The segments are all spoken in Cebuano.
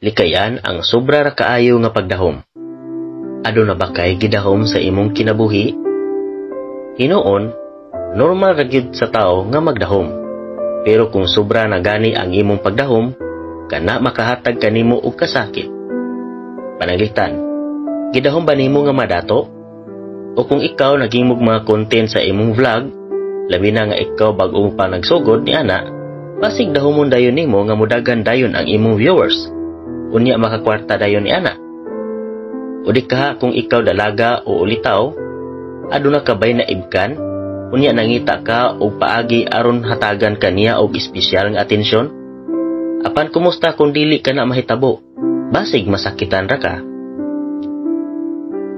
Likayan ang sobra ra kaayo nga pagdahom. Aduna ba kay gidahom sa imong kinabuhi? Hinuon, normal ra gyud sa tao nga magdahom. Pero kung sobra na gani ang imong pagdahom, kana makahatag kanimo og kasakit. Pananglitan, gidahom ba nimo nga madato? O kung ikaw naghimog mga content sa imong vlog, labi na nga ikaw bag-o pa nagsugod ni ana, basig dahomon dayon nimo nga mudagan dayon ang imong viewers. Unya makakwarta dayon ni ana. O di kaha kung ikaw dalaga o ulitaw, aduna ka bay naibkan? Unya nangita ka og paagi aron hatagan ka niya og espesyal nga atensyon? Apan kumusta kung dili ka na mahitabo? Basig masakitan ra ka.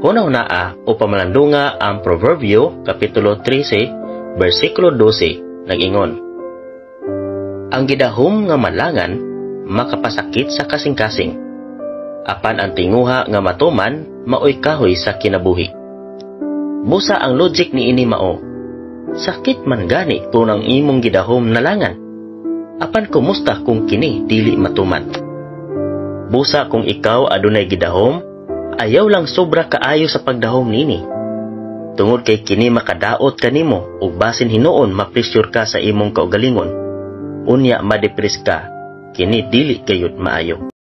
Huna-hunaa o pamalandunga ang Proverbio Kapitulo 13, versikulo 12, nag-ingon: "Ang gidahom nga malangan makapasakit sa kasing-kasing. Apan ang tinguha nga matuman maoy kahoy sa kinabuhi." Busa ang logic ni ini mao. Sakit man gani kung ang imong gidahom nalangan. Apan kumusta kung kini dili matuman? Busa kung ikaw adunay gidahom, ayaw lang sobra kaayo sa pagdahom nini. Tungod kay kini makadaot kanimo ug basin hinuon ma-pressure ka sa imong kaugalingon. Unya ma-depress ka, kini dili gayud maayo.